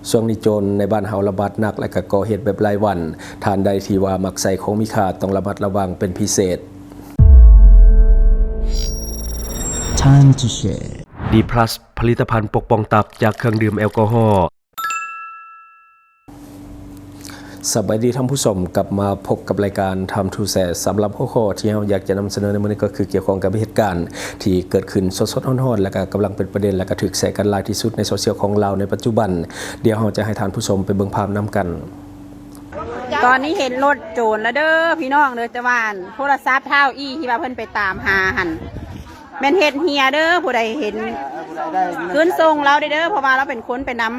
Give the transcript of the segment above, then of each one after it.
ຊ່ວງນີ້ໂຈນໃນບ້ານເຮົາລະບາດໜັກ ແລະ ກໍກໍ່ເຫດແບບລາຍວັນ. ທ່ານໃດທີ່ວ່າມັກໃສ່ຂອງມີຄ່າ ຕ້ອງລະມັດລະວັງເປັນພິເສດ. Time to share. ດີພລັສ ຜະລິດຕະພັນປົກປ້ອງຕັບຈາກເຄື່ອງດື່ມແອລກໍຮໍ. ສະບາຍດີທ່ານຜູ້ຊົມ, ກັບມາພົບກັບລາຍການ Time to Share. ສຳລັບຫົວຂໍ້ທີ່ເຮົາຢາກຈະນຳສະເໜີໃນມື້ນີ້ ກໍຄືກ່ຽວຂ້ອງກັບເຫດການທີ່ເກີດຂຶ້ນສົດໆຮ້ອນໆ ແລະ ກໍກຳລັງເປັນປະເດັນ ແລະ ກໍຖືກແຊກັນຫຼາຍທີ່ສຸດໃນໂຊຊຽວຂອງລາວໃນປັດຈຸບັນ. ດຽວເຮົາຈະໃຫ້ທ່ານຜູ້ຊົມໄປເບິ່ງພາບນຳກັນ. ຕອນນີ້ເຫັນລົດໂຈນແລ້ວເດີພີ່ນ້ອງເດີ, ແຕ່ວ່າອັນໂທລະສັບທ້າວອີ່ທີ່ວ່າເພິ່ນໄປຕາມຫາຫັ້ນ ແມ່ນເຮັດເຮຍເດີ. ຜູ້ໃດເຫັນຄືນສົ່ງລາວເດີ, ເພາະວ່າລາວເປັນຄົນໄປນຳ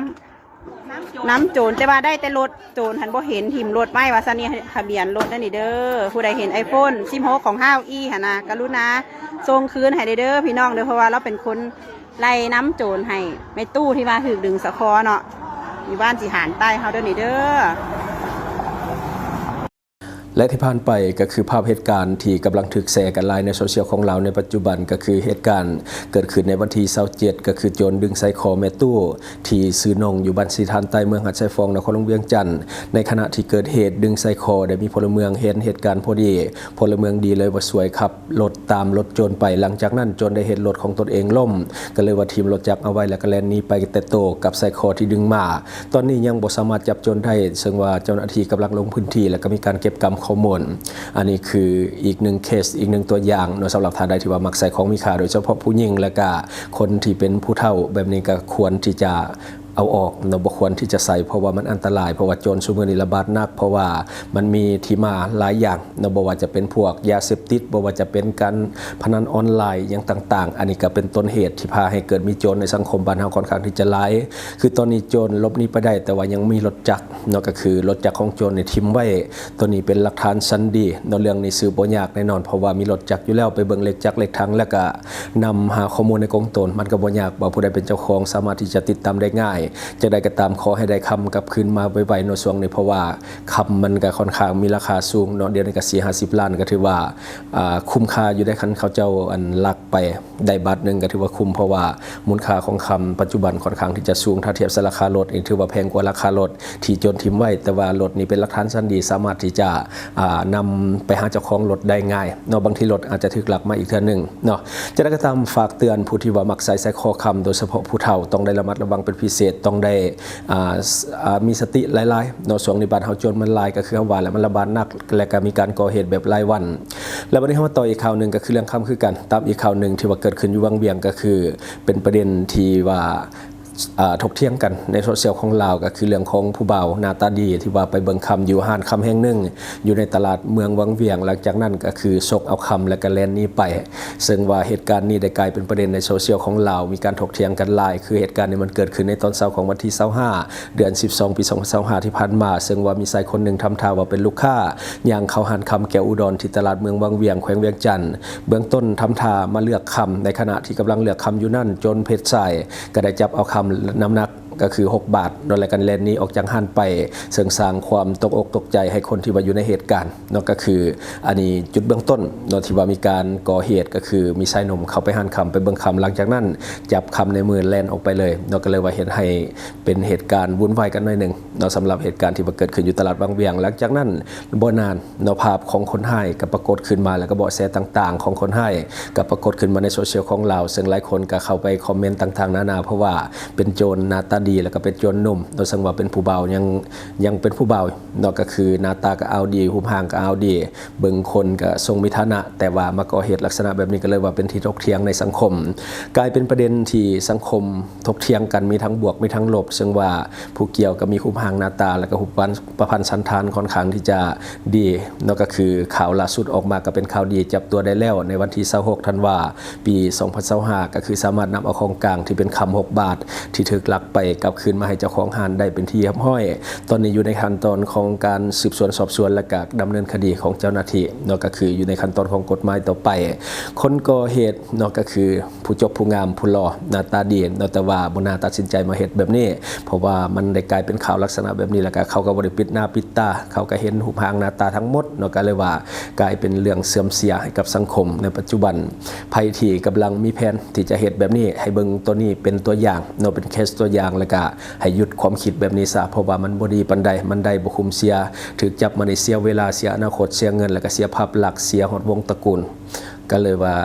ນຳໂຈນ, ແຕ່ວ່າໄດ້ແຕ່ລົດໂຈນຫັ້ນບໍ່ເຫັນ, ຖິ້ມລົດໄວ້ວ່າຊັ້ນ. ນີ້ທະບຽນລົດນັ້ນນີ້ເດີ. ຜູ້ໃດເຫັນ iPhone ສິບຫົກຂອງທ້າວອີ່ຫັ້ນນະ ກະລຸນາສົ່ງຄືນໃຫ້ເດີພີ່ນ້ອງເດີ, ເພາະວ່າລາວເປັນຄົນ ໄລ່ນຳໂຈນໃຫ້ແມ່ຕູ້ທີ່ວ່າຖືກດຶງສະຄໍເນາະ ຢູ່ບ້ານສີຫານໃຕ້ເຮົາເດີນີ້ເດີ. ແລະ ທີ່ຜ່ານໄປກໍຄືພາບເຫດການທີ່ກຳລັງຖືກແຊກັນຫຼາຍໃນໂຊຊຽວຂອງລາວໃນປັດຈຸບັນ, ກໍຄືເຫດການເກີດຂຶ້ນໃນວັນທີຊາວເຈັດ ກໍຄືໂຈນດຶງໄສ້ຄໍແມ່ຕູ້ທີ່ຊື່ນົງ ຢູ່ບ້ານສີຫານໃຕ້ ເມືອງຫາດຊາຍຟອງ ນະຄອນຫຼວງວຽງຈັນ. ໃນຂະນະທີ່ເກີດເຫດດຶງໄສ້ຄໍ ໄດ້ມີພົນລະເມືອງເຫັນເຫດການພໍດີ, ພົນລະເມືອງດີເລີຍວ່າຊ່ວຍຂັບ ລົດຕາມລົດໂຈນໄປ. ຫຼັງຈາກນັ້ນໂຈນໄດ້ເຫັນລົດຂອງຕົນເອງລົ້ມ ກໍເລີຍວ່າຖິ້ມລົດຈັກເອົາໄວ້ ແລ້ວກໍແລ່ນໜີໄປແຕ່ໂຕກັບໄສ້ຄໍທີ່ດຶງມາ. ຕອນນີ້ຍັງບໍ່ສາມາດຈັບໂຈນໄດ້, ເຊິ່ງວ່າເຈົ້າໜ້າທີ່ກຳລັງລົງພື້ນທີ່ ແລ້ວກໍມີການເກັບກຳຂໍ້ມູນ. ອັນນີ້ຄືອີກໜຶ່ງເຄສ, ອີກໜຶ່ງຕົວຢ່າງເນາະ, ສຳລັບທ່ານໃດທີ່ວ່າມັກໃສ່ຂອງມີຄ່າ, ໂດຍສະເພາະຜູ້ຍິງ ແລ້ວກໍຄົນທີ່ເປັນຜູ້ເຖົ້າແບບນີ້ ກໍຄວນທີ່ຈະ ເອົາອອກເນາະ, ບໍ່ຄວນທີ່ຈະໃສ່ ເພາະວ່າມັນອັນຕະລາຍ, ເພາະວ່າໂຈນຊຸມື້ນີ້ລະບາດໜັກ, ເພາະວ່າມັນມີທີ່ມາຫຼາຍຢ່າງເນາະ, ບໍ່ວ່າຈະເປັນພວກຢາເສບຕິດ, ບໍ່ວ່າຈະເປັນການພະນັນອອນລາຍຫຍັງຕ່າງໆ. ອັນນີ້ກໍເປັນຕົ້ນເຫດທີ່ພາໃຫ້ເກີດມີໂຈນໃນສັງຄົມບ້ານເຮົາຄ່ອນຂ້າງທີ່ຈະຫຼາຍ. ຄືຕອນນີ້ໂຈນຫຼົບໜີໄປໄດ້, ແຕ່ວ່າຍັງມີລົດຈັກເນາະ, ກໍຄືລົດຈັກຂອງໂຈນນີ້ຖິ້ມໄວ້. ໂຕນີ້ເປັນຫຼັກຖານຊັ້ນດີເນາະ, ເລື່ອງນີ້ສືບບໍ່ຍາກແນ່ນອນ, ເພາະວ່າມີລົດຈັກຢູ່ແລ້ວ, ໄປເບິ່ງເລກຈັກເລກຖັງ ແລ້ວກະນຳຫາຂໍ້ມູນໃນກົງໂຕນ, ມັນກໍບໍ່ຍາກວ່າຜູ້ໃດເປັນເຈົ້າຂອງ, ສາມາດທີ່ຈະຕິດຕາມໄດ້ງ່າຍ. ຈັ່ງໃດກໍຕາມ, ຂໍໃຫ້ໄດ້ຄຳກັບຄືນມາໄວໆເນາະ, ຊ່ວງນີ້, ເພາະວ່າຄຳມັນກໍຄ່ອນຂ້າງມີລາຄາສູງເນາະ, ດຽວນີ້ກໍສີ່ຫ້າສິບລ້ານ, ກໍຖືວ່າ ອ່າ ຄຸ້ມຄ່າຢູ່ເດ້. ຄັນເຂົາເຈົ້າ ອັນ ລັກໄປໄດ້ບາດໜຶ່ງ ກໍຖືວ່າຄຸ້ມ, ເພາະວ່າມູນຄ່າຂອງຄຳປັດຈຸບັນຄ່ອນຂ້າງທີ່ຈະສູງ, ຖ້າທຽບໃສ່ລາຄາລົດນີ້ ຖືວ່າແພງກວ່າລາຄາລົດ ທີ່ໂຈນຖິ້ມໄວ້, ແຕ່ວ່າລົດນີ້ເປັນຫຼັກຖານຊັ້ນດີ, ສາມາດທີ່ຈະ ອ່າ ນຳໄປຫາເຈົ້າຂອງລົດໄດ້ງ່າຍເນາະ. ບາງທີລົດອາດຈະຖືກລັກມາອີກເທື່ອໜຶ່ງເນາະ. ຈັ່ງໃດກໍຕາມ, ຝາກເຕືອນຜູ້ທີ່ວ່າມັກໃສ່ສາຍຄໍຄຳ, ໂດຍສະເພາະຜູ້ເຖົ້າ, ຕ້ອງໄດ້ລະມັດລະວັງເປັນພິເສດ, ຕ້ອງໄດ້ ອ່າ ສ- ອ່າ ມີສະຕິຫຼາຍໆເນາະ. ຊ່ວງນີ້ບ້ານເຮົາໂຈນມັນຫຼາຍ, ກໍຄືເຮົາວ່າແຫຼະ, ມັນລະບາດໜັກ ແລະ ກໍມີການກໍ່ເຫດແບບລາຍວັນ. ແລ້ວບັດນີ້ເຮົາມາຕໍ່ອີກຂ່າວໜຶ່ງ, ກໍຄືເລື່ອງຄຳຄືກັນ. ຕາມອີກຂ່າວໜຶ່ງທີ່ວ່າເກີດຂຶ້ນຢູ່ວັງວຽງ, ກໍຄືເປັນປະເດັນທີ່ວ່າ ອ່າ ຖົກຖຽງກັນໃນໂຊຊຽວຂອງລາວ, ກໍຄືເລື່ອງຂອງຜູ້ບ່າວໜ້າຕາດີ ທີ່ວ່າໄປເບິ່ງຄຳຢູ່ຮ້ານຄຳແຫ່ງໜຶ່ງ ຢູ່ໃນຕະຫຼາດເມືອງວັງວຽງ, ຫຼັງຈາກນັ້ນກໍຄືຊົກເອົາຄຳ ແລ້ວກໍແລ່ນໜີໄປ. ເຊິ່ງວ່າເຫດການນີ້ໄດ້ກາຍເປັນປະເດັນໃນໂຊຊຽວຂອງລາວ, ມີການຖົກຖຽງກັນຫຼາຍ. ຄືເຫດການນີ້ມັນເກີດຂຶ້ນໃນຕອນເຊົ້າຂອງວັນທີຊາວຫ້າ ເດືອນສິບສອງ ປີສອງພັນຊາວຫ້າທີ່ຜ່ານມາ, ເຊິ່ງວ່າມີຊາຍຄົນໜຶ່ງທຳທ່າວ່າເປັນລູກຄ້າ ຍ່າງເຂົ້າຮ້ານຄຳແກ້ວອຸດອນ ທີ່ຕະຫຼາດເມືອງວັງວຽງ ແຂວງວຽງຈັນ. ເບື້ອງຕົ້ນທຳທ່າມາເລືອກຄຳ, ໃນຂະນະທີ່ກຳລັງເລືອກຄຳຢູ່ນັ້ນ, ໂຈນເພດຊາຍກໍໄດ້ຈັບເອົາຄຳນ້ຳໜັກ ກໍຄືຫົກບາດເນາະ ແລ້ວກໍແລ່ນໜີອອກຈາກຮ້ານໄປ, ເຊິ່ງສ້າງຄວາມຕົກອົກຕົກໃຈໃຫ້ຄົນທີ່ວ່າຢູ່ໃນເຫດການເນາະ. ກໍຄືອັນນີ້ຈຸດເບື້ອງຕົ້ນເນາະ ທີ່ວ່າມີການກໍ່ເຫດ, ກໍຄືມີຊາຍໜຸ່ມເຂົ້າໄປຮ້ານຄຳ ໄປເບິ່ງຄຳ, ຫຼັງຈາກນັ້ນຈັບຄຳໃນມືແລ່ນອອກໄປເລີຍເນາະ. ກໍເລີຍວ່າເຮັດໃຫ້ເປັນເຫດການວຸ່ນວາຍກັນໜ້ອຍໜຶ່ງເນາະ, ສຳລັບເຫດການທີ່ວ່າເກີດຂຶ້ນຢູ່ຕະຫຼາດວັງວຽງ. ຫຼັງຈາກນັ້ນບໍ່ນານ ເນາະ, ພາບຂອງຄົນຮ້າຍກໍປາກົດຂຶ້ນມາ ແລ້ວກໍເບາະແສຕ່າງໆຂອງຄົນຮ້າຍກໍປາກົດຂຶ້ນມາໃນໂຊຊຽວຂອງລາວ, ເຊິ່ງຫຼາຍຄົນກໍເຂົ້າໄປຄອມເມັນຕ່າງໆນານາ, ເພາະວ່າເປັນໂຈນໜ້າຕາດີ ແລ້ວກໍເປັນໂຈນໜຸ່ມເນາະ, ເຊິ່ງວ່າເປັນຜູ້ບ່າວ ຍັງ ຍັງເປັນຜູ້ບ່າວເນາະ, ກໍຄືໜ້າຕາກໍອາວດີ ຮູບຮ່າງກໍອາວດີ, ເບິ່ງຄົນກໍຊົງມີຖານະ, ແຕ່ວ່າມາກໍ່ເຫດລັກສະນະແບບນີ້ ກໍເລີຍວ່າເປັນທີ່ຖົກຖຽງໃນສັງຄົມ, ກາຍເປັນປະເດັນທີ່ສັງຄົມ ຖົກຖຽງກັນ, ມີທັງບວກມີທັງລົບ, ເຊິ່ງວ່າຜູ້ກ່ຽວກໍມີຮູບຮ່າງໜ້າຕາ ແລ້ວກໍຮູບປະພັນ ປະພັນສັນຖານຂ້ອນຂ້າງທີ່ຈະດີເນາະ. ກໍຄືຂ່າວລ່າສຸດອອກມາກໍເປັນຂ່າວດີ, ຈັບຕົວໄດ້ແລ້ວໃນວັນທີຊາວຫົກ ທັນວາ ປີສອງພັນຊາວຫ້າ ກໍຄືສາມາດນຳເອົາຂອງກາງທີ່ເປັນຄຳຫົກບາດທີ່ຖືກລັກໄປກັບຄືນມາໃຫ້ເຈົ້າຂອງຮ້ານໄດ້ເປັນທີ່ຮຽບຮ້ອຍ. ຕອນນີ້ຢູ່ໃນຂັ້ນຕອນຂອງການສືບສວນສອບສວນ ແລະ ກະດຳເນີນຄະດີຂອງເຈົ້າໜ້າທີ່ເນາະ, ກໍຄືຢູ່ໃນຂັ້ນຕອນຂອງກົດໝາຍຕໍ່ໄປ. ຄົນກໍ່ເຫດເນາະ ກໍຄື ຜູ້ຈົບຜູ້ງາມຜູ້ຫຼໍ່ໜ້າຕາດີເນາະ, ແຕ່ວ່າບໍ່ໜ້າຕັດສິນໃຈມາເຮັດແບບນີ້, ເພາະວ່າມັນໄດ້ກາຍເປັນຂ່າວລັກສະນະແບບນີ້ ແລ້ວກະເຂົາກໍບໍ່ໄດ້ປິດໜ້າປິດຕາ, ເຂົາກໍເຫັນຮູບຮ່າງໜ້າຕາທັງໝົດເນາະ, ກໍເລີຍວ່າກາຍເປັນເລື່ອງເສື່ອມເສຍໃຫ້ກັບສັງຄົມໃນປັດຈຸບັນ. ໃຜທີ່ກຳລັງມີແຜນທີ່ຈະເຮັດແບບນີ້ ໃຫ້ເບິ່ງໂຕນີ້ເປັນຕົວຢ່າງເນາະ, ເປັນເຄສຕົວຢ່າງ. ແລ້ວກະໃຫ້ຢຸດຄວາມຄິດແບບນີ້ຊະ ເພາະວ່າມັນບໍ່ດີປານໃດ, ມັນໄດ້ບໍ່ຄຸ້ມເສຍ, ຖືກຈັບມານີ້ເສຍເວລາ, ເສຍອະນາຄົດ, ເສຍເງິນ, ແລ້ວກະເສຍພາບລັກ, ເສຍຮອດວົງຕະກຸນ. ກໍເລີຍວ່າ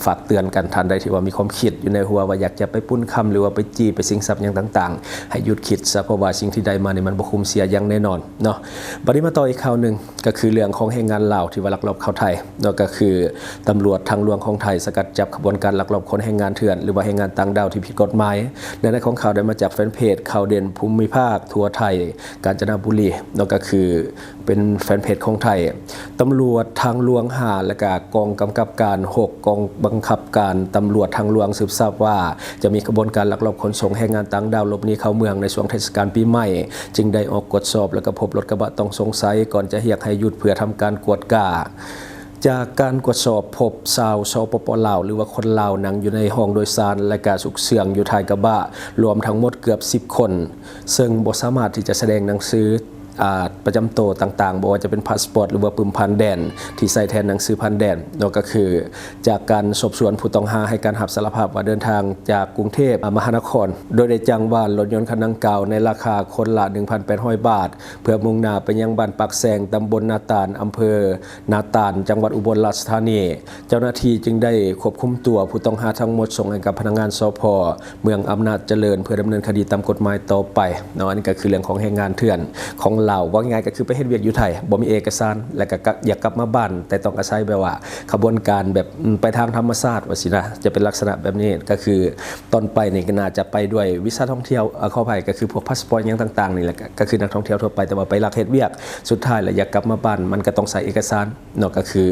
ຝາກເຕືອນກັນ, ທ່ານໃດທີ່ວ່າມີຄວາມຄິດຢູ່ໃນຫົວວ່າຢາກຈະໄປປຸ້ນຄຳ ຫຼືວ່າໄປຈີ້ໄປຊິງຊັບຫຍັງຕ່າງໆ, ໃຫ້ຢຸດຄິດຊະ, ເພາະວ່າສິ່ງທີ່ໄດ້ມານີ້ມັນບໍ່ຄຸ້ມເສຍຢ່າງແນ່ນອນເນາະ. ບັດນີ້ມາຕໍ່ອີກຂ່າວໜຶ່ງ, ກໍຄືເລື່ອງຂອງແຮງງານລາວທີ່ວ່າລັກລອບເຂົ້າໄທເນາະ, ກໍຄືຕຳຫຼວດທາງຫຼວງຂອງໄທສະກັດຈັບຂະບວນການລັກລອບຂົນແຮງງານເຖື່ອນ ຫຼືວ່າແຮງງານຕ່າງດ້າວທີ່ຜິດກົດໝາຍ. ເນື້ອໃນຂອງຂ່າວໄດ້ມາຈາກແຟນເພຈຂ່າວເດັ່ນພູມິພາກທົ່ວໄທ ການຈະນະບູລີເນາະ, ກໍຄືເປັນແຟນເພຈຂອງໄທ. ຕຳຫຼວດທາງຫຼວງຫ້າ ແລະກະກອງກຳກັບການຫົກ ກອງບັງຄັບການຕຳຫຼວດທາງຫຼວງສືບຊາບວ່າ ຈະມີຂະບວນການລັກລອບຂົນສົ່ງແຮງງານຕ່າງດ້າວຫຼົບໜີເຂົ້າເມືອງໃນຊ່ວງເທດສະການປີໃໝ່, ຈຶ່ງໄດ້ອອກກວດສອບ ແລະກະພົບລົດກະບະຕ້ອງສົງໄສ. ກ່ອນຈະຮຽກໃຫ້ຢຸດເພື່ອທຳການກວດກາ, ຈາກການກວດສອບພົບຊາວ ສປປ ລາວ ຫຼືວ່າຄົນລາວນັ່ງຢູ່ໃນຫ້ອງໂດຍສານ ແລະກະຊຸກເຊື່ອງຢູ່ທ້າຍກະບະ, ລວມທັງໝົດເກືອບສິບຄົນ, ເຊິ່ງບໍ່ສາມາດທີ່ຈະສະແດງໜັງສື ອາ ປະຈຳໂຕຕ່າງໆ, ບໍ່ວ່າຈະເປັນພາສປອດ ຫຼືວ່າປຶ້ມຜ່ານແດນທີ່ໃຊ້ແທນໜັງສືຜ່ານແດນເນາະ. ກໍຄືຈາກການສອບສວນ, ຜູ້ຕ້ອງຫາໃຫ້ການຮັບສາລະພາບວ່າເດີນທາງຈາກກຸງເທບມະຫານະຄອນ ໂດຍໄດ້ຈ້າງວານລົດຍົນຄັນດັ່ງກ່າວໃນລາຄາຄົນລະໜຶ່ງພັນແປດຮ້ອຍບາດ ເພື່ອມຸ່ງໜ້າໄປຍັງບ້ານປາກແຊງ, ຕຳບົນນາຕານ, ອຳເພີນາຕານ, ຈັງຫວັດອຸບົນລາຊະທານີ. ເຈົ້າໜ້າທີ່ຈຶ່ງໄດ້ຄວບຄຸມຕົວຜູ້ຕ້ອງຫາທັງໝົດ ສົ່ງໃຫ້ກັບພະນັກງານ ສພ ເມືອງອຳນາດຈະເລີນ ເພື່ອດຳເນີນຄະດີຕາມກົດໝາຍຕໍ່ໄປເນາະ. ອັນນີ້ກໍຄືເລື່ອງຂອງແຮງງານເຖື່ອນຂອງລາວ, ເວົ້າງ່າຍໆກໍຄືໄປເຮັດວຽກຢູ່ໄທ ບໍ່ມີເອກະສານ ແລ້ວກໍ ກໍຢາກກັບມາບ້ານ, ແຕ່ຕ້ອງອາໄສແບບວ່າຂະບວນການແບບ ອືມ ໄປທາງທຳມະຊາດວ່າຊີ້ນະ, ຈະເປັນລັກສະນະແບບນີ້. ກໍຄືຕອນໄປນີ້ກໍໜ້າຈະໄປດ້ວຍວີຊາທ່ອງທ່ຽວ, ເອີ ຂໍອະໄພ, ກໍຄືພວກພາສປອດຫຍັງຕ່າງໆນີ້ແຫຼະ, ກໍ ກໍຄືນັກທ່ອງທ່ຽວທົ່ວໄປ, ແຕ່ວ່າໄປລັກເຮັດວຽກ, ສຸດທ້າຍແລ້ວຢາກກັບມາບ້ານ ມັນກໍຕ້ອງໃຊ້ເອກະສານ ເນາະ, ກໍຄື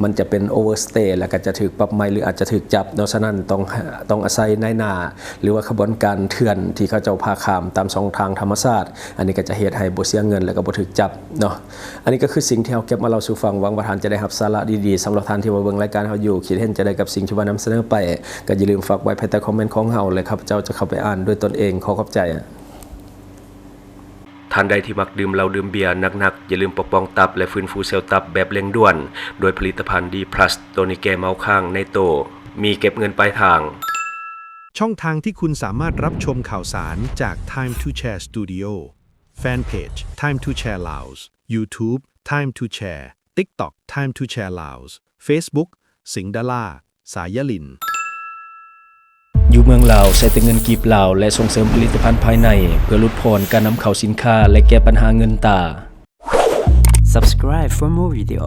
ມັນຈະເປັນ overstay ແລ້ວກໍຈະຖືກປັບໃໝ ຫຼືອາດຈະຖືກຈັບເນາະ. ສະນັ້ນຕ້ອງ ຕ້ອງອາໄສນາຍໜ້າ ຫຼືວ່າຂະບວນການເຖື່ອນທີ່ເຂົາເຈົ້າພາຂ້າມຕາມຊ່ອງທາງທຳມະຊາດ, ອັນນີ້ກໍຈະເຮັດໃຫ້ບໍ່ເສຍເງິນ ແລ້ວກໍບໍ່ຖືກຈັບເນາະ. ອັນນີ້ກໍຄືສິ່ງທີ່ເຮົາເກັບມາເລົ່າສູ່ຟັງ, ຫວັງວ່າທ່ານຈະໄດ້ຮັບສາລະດີໆ. ສຳລັບທ່ານທີ່ວ່າເບິ່ງລາຍການເຮົາຢູ່, ຄິດເຫັນຈັ່ງໃດກັບສິ່ງທີ່ວ່ານຳສະເໜີໄປ, ກໍຢ່າລືມຝາກໄວ້ພາຍໃຕ້ຄອມເມັນຂອງເຮົາ ແລະ ຂ້າພະເຈົ້າຈະເຂົ້າໄປອ່ານດ້ວຍຕົນເອງ. ຂໍຂອບໃຈ. ທ່ານໃດທີ່ມັກດື່ມເຫຼົ້າດື່ມເບຍໜັກໆ, ຢ່າລືມປະປ້ອງຕັບ ແລະ ຟື້ນຟູເຊວຕັບແບບເລັ່ງດ່ວນ ດ້ວຍຜະລິດຕະພັນ D plus ໂຕນີ້ແກ້ເມົາຄ້າງໃນໂຕ, ມີເກັບເງິນປາຍທາງ. ช่องทางที่คุณสามารถรับชมข่าวสารจาก Time to Share Studio, Fanpage Time to Share Laos, YouTube Time to Share, TikTok Time to Share Laos, Facebook สิงห์ดารา สายยะหลิ้น ຢູ່ເມືອງລາວ ໃຊ້ແຕ່ເງິນກີບລາວ ແລະ ສົ່ງເສີມຜະລິດຕະພັນພາຍໃນ ເພື່ອຫຼຸດຜ່ອນການນຳເຂົ້າສິນຄ້າ ແລະ ແກ້ບັນຫາເງິນຕາ. Subscribe for more video.